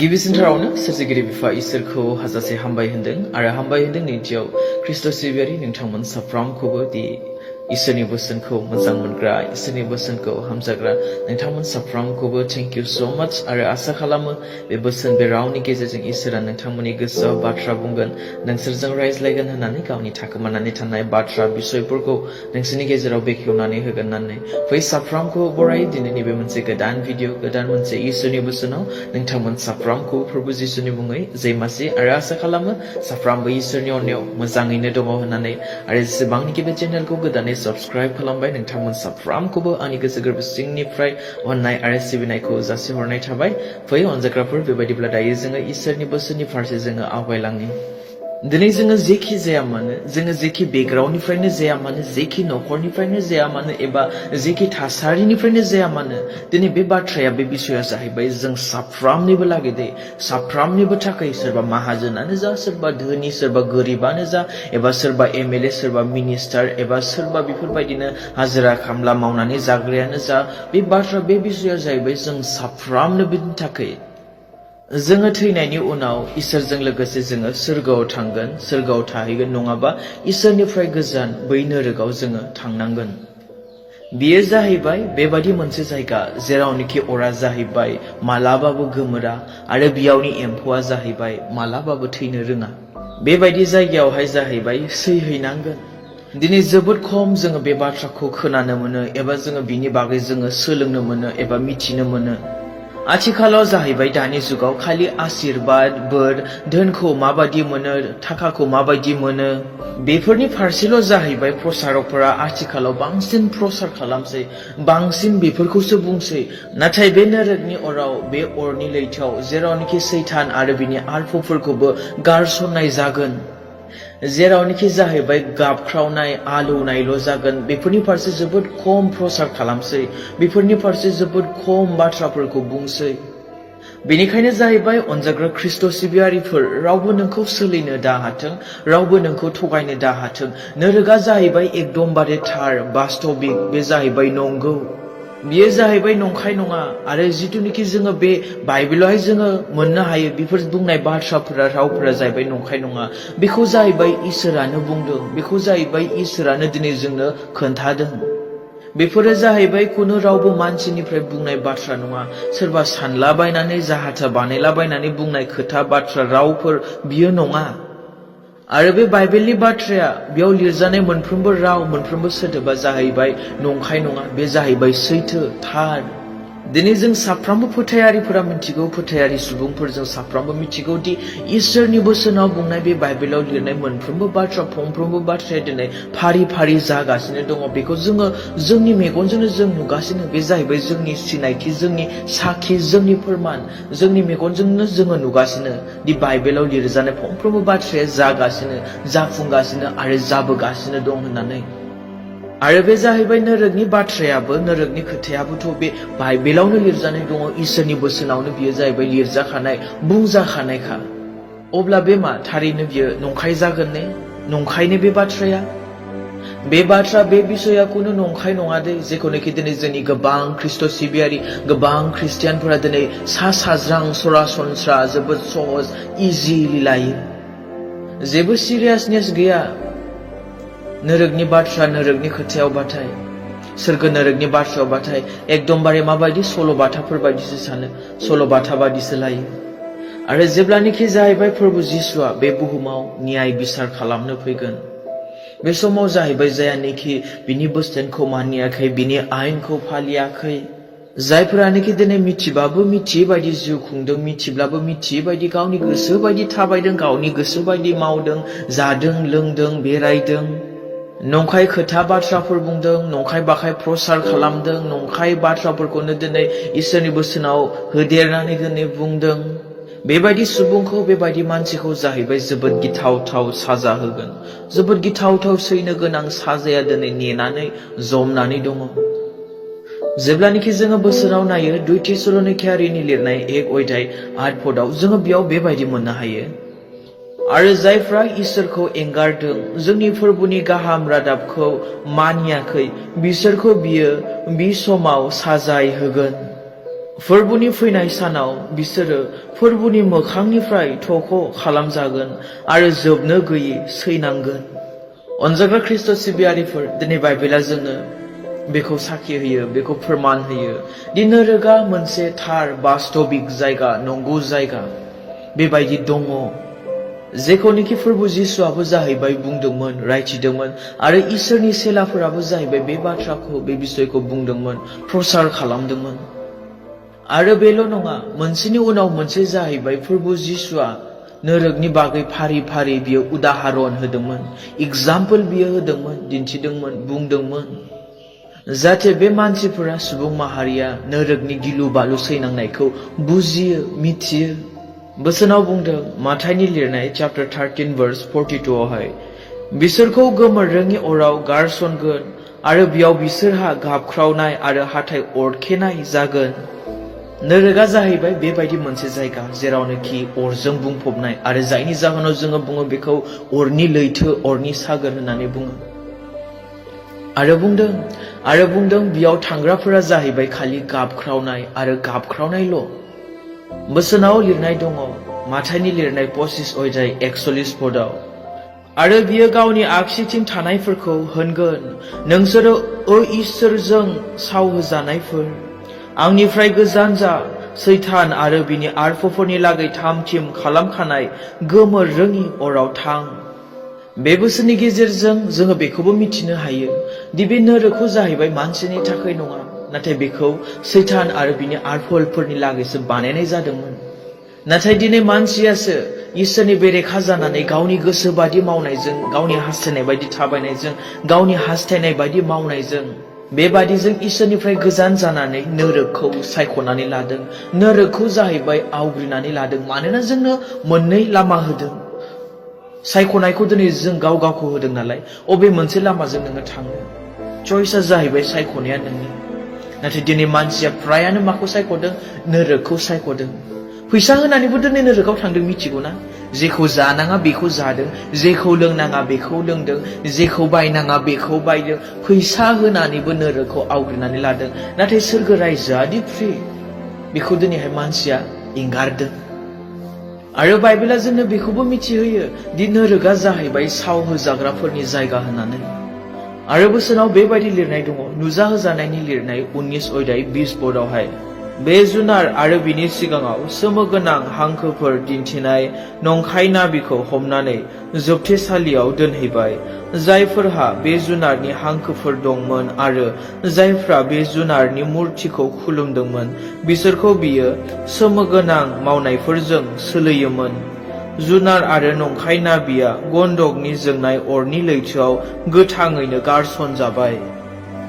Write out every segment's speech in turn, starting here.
गिबिसिनथारावनो सोरजिगिरि बिफा इसोरखौ हाजासे हामबाय होनदों आरो हामबाय होनदों नैथियाव ख्रिस्ट' सिबियारि नोंथांमोन साफ्रोमखौबो दि इसोरनि बोसोनखौ मोजां मोनग्रा इसोरनि बोसोनखौ हामजाग्रा नोंथांमोन साफ्रोमखौबो थेंक इउ सो माच आरो आसा खालामो बे बोसोन बे रावनि गेजेरजों इसोरा नोंथांमोननि गोसोआव बाथ्रा बुंगोन नोंसोरजों रायज्लायगोन होननानै गावनि थाखोमानानै थानाय बाथ्रा बिसयफोरखौ नोंसोरनि गेजेराव बेखेवनानै होगोन होननानै बै साफ्रोमखौ बराय दिनैनि बे मोनसे गोदान भिडिअ गोदान मोनसे इसोरनि बोसोनाव नोंथांमोन साफ्रोमखौ प्रभु जिसुनि मुङै जय मासि आरो आसा खालामो साफ्रोमबो इसोरनि अननायाव मोजाङैनो दङ होननानै आरो जेसेबांनिखि बे चेनेलखौ गोदानै सबस्क्राइब खालामबाय नोंथांमोन साफ्रोमखौबो आंनि गोसो गोरबो सिंनिफ्राय अननाय आरो सिबिनायखौ जासिहरनाय थाबाय फै अनजाग्राफोर बेबायदिब्ला दायो जोङो इसोरनि बोसोननि फारसे जोङो आवगायलाङो दिनै जोङो जेखि जाया मानो जोङो जेखि बेकग्राउन्डनिफ्रायनो जाया मानो जेखि नखरनिफ्रायनो जाया मानो एबा जेखि थासारिनिफ्रायनो जाया मानो दिनै बे बाथ्राया बे बिसया जाहैबाय जों साफ्रोमनिबो लागै दे साफ्रोमनिबो थाखाय सोरबा माहाजोनानो जा सोरबा धोनि सोरबा गोरिबानो जा एबा सोरबा एमएलए सोरबा मिनिस्टार एबा सोरबा बेफोरबायदिनो हाजिरा खामला मावनानै जाग्रायानो जा बे बाथ्रा बे बिसया जाहैबाय जों साफ्रोमनिबो थाखाय जोङो थैनायनि उनाव इसोरजों लोगोसे जोङो सोरगोआव थांगोन सोरगोआव थाहैगोन नङाबा इसोरनिफ्राय गोजान बै नरकआव जोङो थांनांगोन बेयो जाहैबाय बेबादि मोनसे जायगा जेरावनोखि अरा जाहैबाय मालाबाबो गोमोरा आरो बेयावनि एम्फौआ जाहैबाय मालाबाबो थैनो रोङा बेबायदि जायगायावहाय जाहैबाय सैहैनांगोन दिनै जोबोद खम जोङो बे बाथ्राखौ खोनानो मोनो एबा जोङो बिनि बागै जोङो सोलोंनो मोनो एबा मिथिनो मोनो आथिखालाव जाहैबाय दानि जुगाव खालि आशीर्बाद बोर धोनखौ माबायदि मोनो थाखाखौ माबायदि मोनो बेफोरनि फारसेल' जाहैबाय प्रसारकफोरा आथिखालाव बांसिन प्रसार खालामसै बांसिन बेफोरखौसो बुंसै नाथाय बे नरकनि अराव बे अरनि लैथोआव जेरावनोखि सैतान आरो बिनि आलफोरखौबो गारसननाय जागोन जेरावनोखि जाहैबाय गाबख्रावनाय आलौनायल' जागोन बेफोरनि फारसे जोबोद खम प्रसार खालामसै बेफोरनि फारसे जोबोद खम बाथ्राफोरखौ बुंसै बेनिखायनो जाहैबाय अनजाग्रा ख्रिस्ट' सिबियारिफोर रावबो नोंखौ सोलिनो दाहाथों रावबो नोंखौ थगायनो दाहाथों नरकआ जाहैबाय एकदमबारे थार बास्तबिक बे जाहैबाय नंगौ बियो जाहैबाय नंखाय नङा आरो जिथुनिखि जोङो बे बाइबेलावहाय जोङो मोननो हायो बेफोर बुंनाय बाथ्राफोरा रावफोरा जाहैबाय नंखाय नङा बेखौ जाहैबाय इसोरानो बुंदों बेखौ जाहैबाय इसोरानो दिनै जोंनो खोन्थादों बेफोरो जाहैबाय खुनु रावबो मानसिनिफ्राय बुंनाय बाथ्रा नङा सोरबा सानलाबायनानै जाहाथा बानायलाबायनानै बुंनाय खोथा बाथ्रा रावफोर बियो नङा आरो बे बाइबेलनि बाथ्राया बेयाव लिरजानाय मोनफ्रोमबो राव मोनफ्रोमबो सोदोबा जाहैबाय नंखाय नङा बे जाहैबाय सैथो थार दिनै जों साफ्रोमबो फोथायारिफोरा मिथिगौ फोथायारि सुबुंफोरजों साफ्रोमबो मिथिगौ दि इसोरनि बोसोनाव बुंनाय बे बाइबेलाव लिरनाय मोनफ्रोमबो बाथ्रा फंफ्रोमबो बाथ्राया दिनै फारि फारि जागासिनो दङ बेखौ जोङो जोंनि मेगनजोंनो जों नुगासिनो बे जाहैबाय जोंनि सिनायथि जोंनि साखि जोंनि फोरमान जोंनि मेगनजोंनो जोङो नुगासिनो दि बाइबेलाव लिरजानाय फंफ्रोमबो बाथ्राया जागासिनो जाफुंगासिनो आरो जाबोगासिनो दं होननानै आरो बे जाहैबाय नरकनि बाथ्रायाबो नरकनि खोथायाबोथ' बे बाइबेलावनो लिरजानाय दङ इसोरनि बोसोनावनो बियो जाहैबाय लिरजाखानाय बुंजाखानायखा अब्ला बे मा थारैनो बियो नंखाय जागोन ने नंखायनो बे बाथ्राया बे बाथ्रा बे बिसया खुनु नंखाय नङा दे जेखौनोखि दिनै जोंनि गोबां ख्रिस्ट' सिबियारि गोबां ख्रिस्टियानफोरा दिनै साज्रां सरासनस्रा जोबोद सहज इजिलि लायो जेबो सिरियासनेस गैया नरकनि बाथ्रा नरकनि खोथायावबाथाय सोरगो नरकनि बाथ्रायावबाथाय एकदमबारे माबायदि सल'बाथाफोर बायदिसो सानो सल'बाथा बायदिसो लायो आरो जेब्लानोखि जाहैबाय प्रभु जिसुआ बे बुहुमाव न्याय बिसार खालामनो फैगोन बे समाव जाहैबाय जायानोखि बिनि बोसोनखौ मानियाखै बिनि आयेनखौ फालियाखै जायफोरानोखि दिनै मिथिबाबो मिथियै बायदि जिउ खुंदों मिथिब्लाबो मिथियै बायदि गावनि गोसो बायदि थाबायदों गावनि गोसो बायदि मावदों जादों लोंदों बेरायदों नंखाय खोथा बाथ्राफोर बुंदों नंखाय बाखाय प्रसार खालामदों नंखाय बाथ्राफोरखौनो दिनै इसोरनि बोसोनाव होदेरनानै दिनै बुंदों बेबायदि सुबुंखौ बेबायदि मानसिखौ जाहैबाय जोबोद गिथावथाव साजा होगोन जोबोद गिथावथाव सैनो गोनां साजाया दिनै नेनानै जमनानै दङ जेब्लानोखि जोङो बोसोराव नायो 2 थेसलनिकायारिनि लिरनाय 1 अध्याय 8 पदआव जोङो बेयाव बेबायदि मोननो हायो आरो जायफ्रा इसोरखौ एंगारदों जोंनि फोरबोनि गाहाम रादाबखौ मानियाखै बिसोरखौ बियो बि समाव साजाय होगोन फोरबुनि फैनाय सानाव बिसोरो फोरबुनि मोखांनिफ्राय थख' खालामजागोन आरो जोबनो गैयै सैनांगोन। अनजाग्रा ख्रिस्ट' सिबियारिफोर, दिनै बाइबेला जोंनो बेखौ साखि होयो, बेखौ फोरमान होयो दि नोरोगा मोनसे थार बास्तबिक जायगा, नंगौ जायगा बेबायदि दङ, जेखौनोखि फोरबु जिसुआबो जाहैबाय बुंदोंमोन, रायथिदोंमोन आरो इसोरनि सेलाफोराबो जाहैबाय बे बाथ्राखौ, बे बिसयखौ बुंदोंमोन, प्रसार खालामदोंमोन। आरो बेल' नङा, मोनसेनि उनाव मोनसे जाहैबाय फोरबु जिसुआ नोरोगनि बागै फारि फारि बियो उदाहरन होदोंमोन, एग्जाम्पल बियो होदोंमोन, दिन्थिदोंमोन, बुंदोंमोन, जाहाथे बे मानसिफोरा, सुबुं माहारिया नोरोगनि गिलु बालु सैनांनायखौ बुजियो, मिथियो। बोसोनाव बुंदों, माथाइनि लिरनाय चैप्टार 13 verse 42 आवहाय, बिसोरखौ गोमोररोङि अराव गारसनगोन आरो बेयाव बिसोरहा गाबख्रावनाय आरो हाथाइ अरखेनाय जागोन। नोरोगा जाहैबाय बेबायदि मोनसे जायगा जेरावनोखि अरजों बुंफबनाय आरो जायनि जाहोनाव जोङो बुङो बेखौ अरनि लैथो, अरनि सागोर होननानै बुङो। आरो बुंदों बेयाव थांग्राफोरा जाहैबाय खालि गाबख्रावनाय आरो गाबख्रावनायल'। बोसोनाव लिरनाय दङ, माथाइनि लिरनाय 25 अध्याय 41 पदआव, आरो बियो गावनि आगसिथिं थानायफोरखौ होनगोन, नोंसोरो इसोरजों सावहोजानायफोर, आंनिफ्राय गोजान जा, सैतान आरो बिनि आरफोरनि लागै थाम-थिम खालामखानाय गोमोररोङि अराव थां। बे बोसोननि गेजेरजों जोङो बेखौबो मिथिनो हायो दि बे नोरोगखौ जाहैबाय मानसिनि थाखाय नङा, नाथाय बेखौ सैतान आरो बिनि आरफोरनि लागैसो बानायनाय जादोंमोन। नाथाय दिनै मानसियासो इसोरनि बेरेखा जानानै गावनि गोसो बायदि मावनायजों, गावनि हास्थायनाय बायदि थाबायनायजों, गावनि हास्थायनाय बायदि मावनायजों, बेबादिजों इसोरनिफ्राय गोजान जानानै नोरोगखौ सायख'नानै लादों, नोरोगखौ जाहैबाय आवग्रिनानै लादों। मानोना जोंनो मोननै लामा होदों, सायख'नायखौ दिनै जों गाव गावखौ होदों नालाय, अबे मोनसे लामाजों नोङो थाङो, चइसआ जाहैबाय, सायख'नाया नोंनि। नाथाय दिनै मानसिया फ्रायानो माखौ सायख'दों? नोरोगखौ सायख'दों। फैसा होनानैबो दिनै नोरोगाव थांदों, मिथिगौना? जेखौ जानाङा बेखौ जादों, जेखौ लोंनाङा बेखौ लोंदों, जेखौ बायनाङा बेखौ बायदों, फैसा होनानैबो नोरोगखौ आवग्रिनानै लादों। नाथाय सोरगो रायजोआ दि फ्रि, बेखौ दिनैहाय मानसिया एंगारदों। आरो बाइबेला जोंनो बेखौबो मिथिहोयो दि नोरोगा जाहैबाय सावहोजाग्राफोरनि जायगा होननानै। आरो बोसोनाव बेबायदि लिरनाय दङ, नुजाहोजानायनि लिरनाय 19 अध्याय 20 पदआवहाय, बे जुनार आरो बिनि सिगाङाव सोमोगोनां हांखोफोर दिन्थिनाय नंखाय नाबिखौ हमनानै जोबथेसालियाव दोनहैबाय, जायफोरहा बे जुनारनि हांखोफोर दंमोन आरो जायफ्रा बे जुनारनि मुर्तिखौ खुलुमदोंमोन, बिसोरखौ बियो सोमोगोनां मावनायफोरजों सोलोयोमोन। जुनार आरो नंखाय नाबिया गन्धकनि जोंनाय अरनि लैथोआव गोथाङैनो गारसनजाबाय।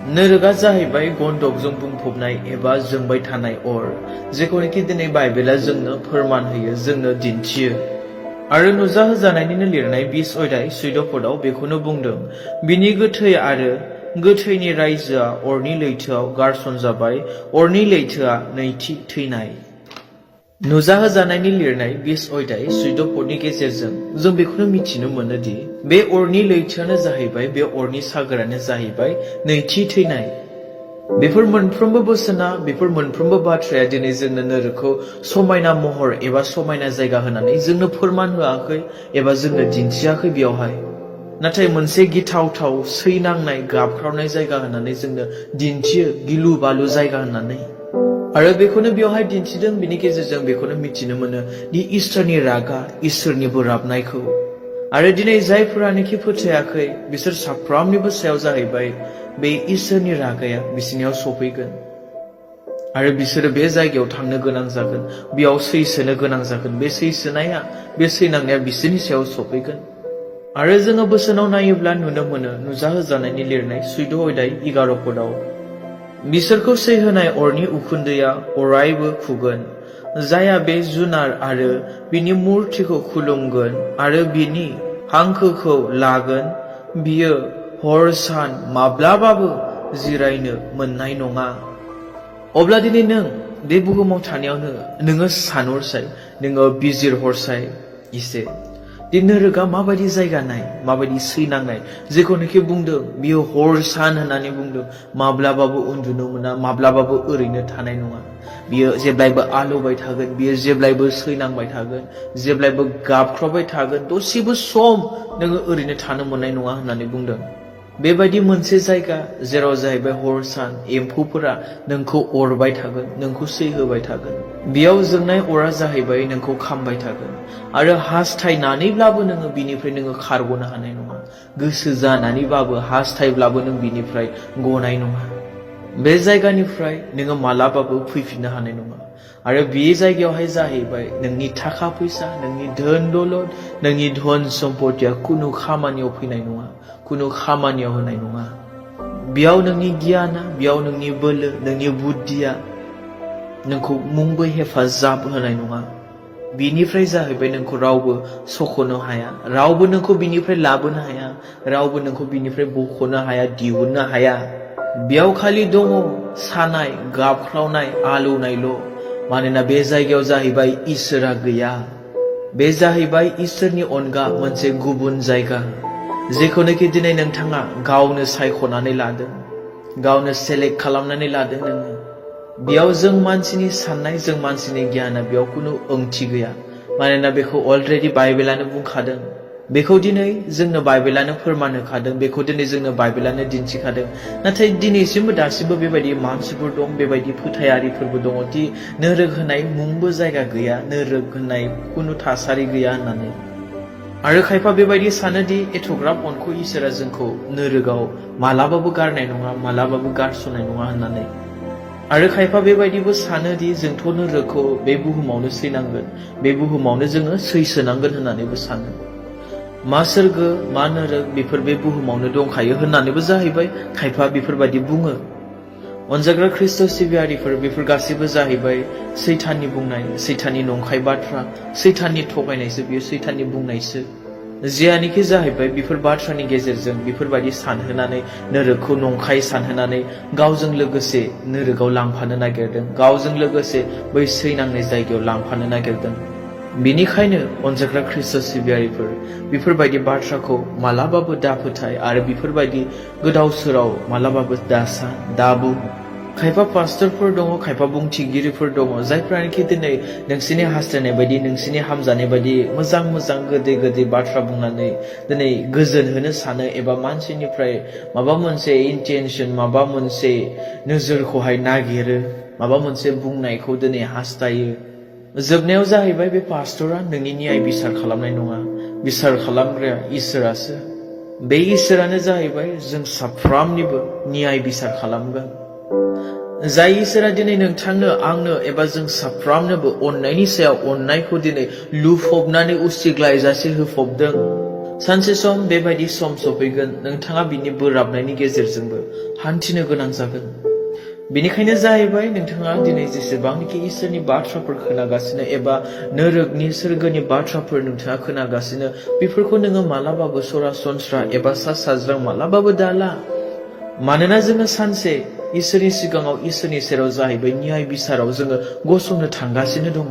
नोरोगा जाहैबाय गन्धकजों बुंफबनाय एबा जोंबाय थानाय अर, जेखौनोखि दिनै बाइबेला जोंनो फोरमान होयो, जोंनो दिन्थियो। आरो नुजाहोजानायनिनो लिरनाय 20 अध्याय 14 पदआव बेखौनो बुंदों, बिनि गोथै आरो गोथैनि रायजोआ अरनि लैथोआव गारसनजाबाय, अरनि लैथोआ नैथि थैनाय। नुजाहोजानायनि लिरनाय 20 अध्याय 14 पदनि गेजेरजों जों बेखौनो मिथिनो मोनोदि बे अरनि लैथोआनो जाहैबाय, बे अरनि सागोरानो जाहैबाय नैथि थैनाय। बेफोर मोनफ्रोमबो बोसोना, बेफोर मोनफ्रोमबो बाथ्राया दिनै जोंनो नोरोगखौ समायना महर एबा समायना जायगा होनानै जोंनो फोरमान होआखै एबा जोंनो दिन्थियाखै बेयावहाय, नाथाय मोनसे गिथावथाव सैनांनाय गाबख्रावनाय जायगा होननानै जोंनो दिन्थियो, गिलु बालु जायगा होननानै। आरो बेखौनो बेवहाय दिन्थिदों, बिनि गेजेरजों बेखौनो मिथिनो मोनो दि इसोरनि रागा, इसोरनि बोराबनायखौ। आरो दिनै जायफोरानोखि फोथायाखै, बिसोर साफ्रोमनिबो सायाव जाहैबाय बे इसोरनि रागाया बिसोरनियाव सफैगोन। आरो बिसोरो बे जायगायाव थांनो गोनां जागोन, बेयाव सैसोनो गोनां जागोन। बे सैसोनाया, बे सैनांनाया बिसोरनि सायाव सफैगोन। आरो जोङो बोसोनाव नायोब्ला नुनो मोनो, नुजाहोजानायनि लिरनाय 14 अध्याय 11 पदआव, बिसोरखौ सैहोनाय अरनि उखुन्दैया अरायबो खुगोन, जायहा बे जुनार आरो बिनि मुर्तिखौ खुलुमगोन आरो बिनि हांखोखौ लागोन, बियो हर सान माब्लाबाबो जिरायनो मोननाय नङा। अब्ला दिनै नों बे बुहुमाव थानायावनो नोङो सानहरसाय, नोङो बिजिरहरसाय एसे, दि नोरोगा माबायदि जायगा नाय माबायदि सैनांनाय जेखौनोखि बुंदों बियो हर सान होननानै बुंदों माब्लाबाबो उन्दुनो मोना माब्लाबाबो ओरैनो थानाय नङा बियो जेब्लायबो आलौबाय थागोन बियो जेब्लायबो सैनांबाय थागोन जेब्लायबो गाबख्रावबाय थागोन दसेबो सम नोङो ओरैनो थानो मोननाय नङा होननानै बुंदों बेबायदि मोनसे जायगा जेराव जाहैबाय हर सान एम्फौफोरा नोंखौ अरबाय थागोन नोंखौ सैहोबाय थागोन बेयाव जोंनाय अरा जाहैबाय नोंखौ खामबाय थागोन आरो हास्थायनानैब्लाबो नोङो बिनिफ्राय नोङो खारग'नो हानाय नङा गोसो जानानैबाबो हास्थायब्लाबो नों बिनिफ्राय गनाय नङा बे जायगानिफ्राय नोङो मालाबाबो फैफिननो हानाय नङा आरो बे जायगायावहाय जाहैबाय नोंनि थाखा फैसा नोंनि धोन दौलत नोंनि धन सम्पतिया खुनु खामानियाव फैनाय नङा खुनु खामानियाव होनाय नङा बेयाव नोंनि गियाना बेयाव नोंनि बोलो नोंनि बुद्धिया नोंखौ मुंबो हेफाजाब होनाय नङा बिनिफ्राय जाहैबाय नोंखौ रावबो सख'नो हाया रावबो नोंखौ बिनिफ्राय लाबोनो हाया रावबो नोंखौ बिनिफ्राय बख'नो हाया दिहुननो हाया बेयाव खालि दङ सानाय गाबख्रावनाय आलौनायल' मानोना बे जायगायाव जाहैबाय इसोरा गैया बे जाहैबाय इसोरनि अनगा मोनसे गुबुन जायगा जेखौनोखि दिनै नोंथाङा गावनो सायख'नानै लादों गावनो सेलेक्ट खालामनानै लादों नोङो बेयाव जों मानसिनि साननाय जों मानसिनि गियाना बेयाव खुनु ओंथि गैया मानोना बेखौ अलरेडि बाइबेलानो बुंखादों बेखौ दिनै जोंनो बाइबेलानो फोरमान होखादों बेखौ दिनै जोंनो बाइबेलानो दिन्थिखादों नाथाय दिनैसिमबो दासिमबो बेबायदि मानसिफोर दं बेबायदि फोथायारिफोरबो दङ दि नोरोग होनाय मुंबो जायगा गैया नोरोग होनाय खुनु थासारि गैया होननानै आरो खायफा बेबायदि सानोदि एथ'ग्राब अनखौ इसोरा जोंखौ नोरोगाव मालाबाबो गारनाय नङा मालाबाबो गारस'नाय नङा होननानै आरो खायफा बेबायदिबो सानोदि जोंथ' नोरोगखौ बे बुहुमावनो सैनांगोन बे बुहुमावनो जोङो सैसोनांगोन होननानैबो सानो मा सोरगो मा नोरोग बेफोर बे बुहुमावनो दंखायो होननानैबो जाहैबाय खायफा बेफोरबायदि बुङो अनजाग्रा ख्रिस्ट' सिबियारिफोर बेफोर गासैबो जाहैबाय सैताननि बुंनाय सैताननि नंखाय बाथ्रा सैताननि थगायनायसो बियो सैताननि बुंनायसो जियानिखि जाहैबाय बेफोर बाथ्रानि गेजेरजों बेफोरबायदि सानहोनानै नोरोगखौ नंखाय सानहोनानै गावजों लोगोसे नोरोगाव लांफानो नागिरदों गावजों लोगोसे बै सैनांनाय जायगायाव लांफानो नागिरदों बेनिखायनो अनजाग्रा ख्रिस्ट' सिबियारिफोर बेफोरबायदि बाथ्राखौ मालाबाबो दाफोथाय आरो बेफोरबायदि गोदाव सोराव मालाबाबो दासा दाबुं खायफा पास्टरफोर दङ खायफा बुंथिगिरिफोर दङ जायफ्रानोखि दिनै नोंसिनि हास्थायनाय बायदि नोंसिनि हामजानाय बायदि मोजां मोजां गोदै गोदै बाथ्रा बुंनानै दिनै गोजोन होनो सानो एबा मानसिनिफ्राय माबा मोनसे इन्टेनसन माबा मोनसे नोजोरखौहाय नागिरो माबा मोनसे बुंनायखौ दिनै हास्थायो जोबनायाव जाहैबाय बे पास्टरा नोंनि न्याय बिसार खालामनाय नङा बिसार खालामग्राया इसोरासो बे इसोरानो जाहैबाय जों साफ्रोमनिबो न्याय बिसार खालामगोन जाय इसोरा दिनै नोंथांनो आंनो एबा जों साफ्रोमनोबो अननायनि सायाव अननायखौ दिनै लुफबनानै उसिग्लायजासे होफबदों सानसे सम बेबायदि सम सफैगोन नोंथाङा बिनि बोराबनायनि गेजेरजोंबो हान्थिनो गोनां जागोन बेनिखायनो जाहैबाय नोंथाङा दिनै जेसेबांनाखि इसोरनि बाथ्राफोर खोनागासिनो एबा नोरोगनि सोरगोनि बाथ्राफोर नोंथाङा खोनागासिनो बेफोरखौ नोङो मालाबाबो सरासनस्रा एबा सा साज्रां मालाबाबो दाला मानोना जोङो सानसे इसोरनि सिगाङाव इसोरनि सेराव जाहैबाय न्याय बिसाराव जोङो गसंनो थांगासिनो दङ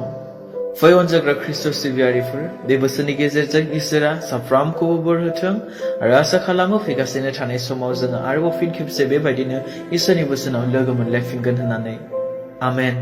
फै अनजाग्रा ख्रिस्ट' सिबियारिफोर बे बोसोरनि गेजेरजों इसोरा साफ्रोमखौबो बोर होथों आरो आसा खालामो फैगासिनो थानाय समाव जोङो आरोबाव फिन खेबसे बेबायदिनो इसोरनि बोसोनाव लोगो मोनलायफिनगोन होननानै आमेन।